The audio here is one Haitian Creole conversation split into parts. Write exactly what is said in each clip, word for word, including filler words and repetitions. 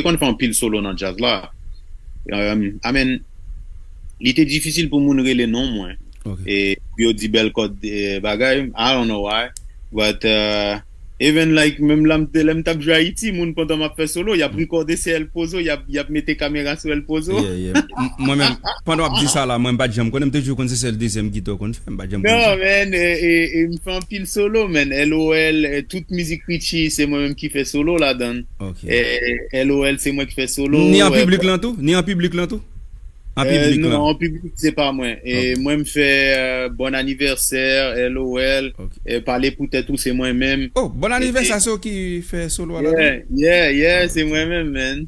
te konn fè anpil solo nan djaz la. Um, I mean, li te difisil pou moun rele non mwen. E pou yo di bèl kòd, eh, bagay, I don't know why. But, uh, even like, menm lè m t ap jwe Ayiti, moun pandan m ap fè solo, y ap rekòde se El Pozo, y ap, y ap mete kamera sou El Pozo. Yeah, yeah. M- Mwen menm, pandan w ap di sa la, mwen m pa t janm konnen, m te toujou konn se sèl dezyèm gita w konn fè, m pa t janm konn sa. Non, man, e, e, e m fè anpil solo, man. L O L, e, tout mizik Richie, se mwen menm ki fè solo ladan. Ok. E, L O L, se mwen ki fè solo. Ni an piblik lan tou? Ni an piblik lan tou? An piblik lan? Non, an piblik, se pa mwen. E mwen, m fè, euh, Bon Anivèsè, L O L, euh, Pale pou tèt ou, se mwen menm. Oh, Bon Anivèsè, se ou ki fè solo a ladan? Yeah, yeah, yeah, se mwen menm, man.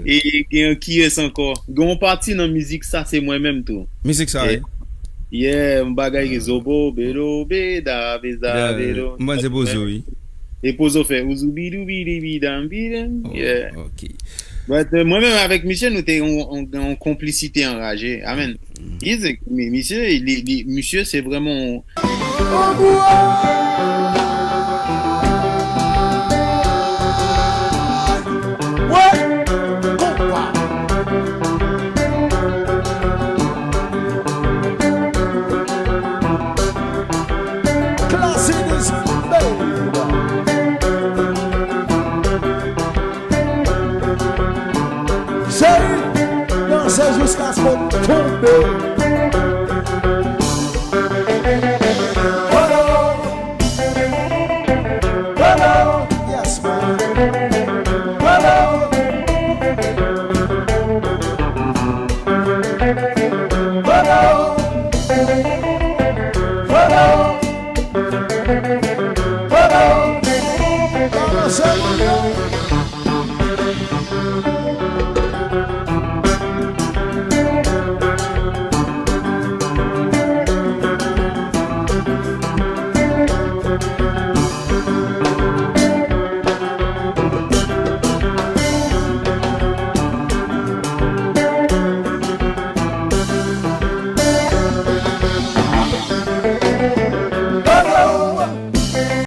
E gen kiyès ankò? Gen yon pati nan mizik sa, se mwen menm tou. Mizik sa, wi. Yeah, yon bagay ki zobo, bedo, beda, beza, bedo. Mwen se Pozo, wi. E Pozo fè ouzoubidoubidoubidam, bidam. Yeah. Ok. But, euh, mwen menm avèk misye, nou te yon, yon, yon konplisite anraje. Amen. He's a, mi- misye, li, li, misye, se vrèman yon Seri, danse jiskaske w tonbe.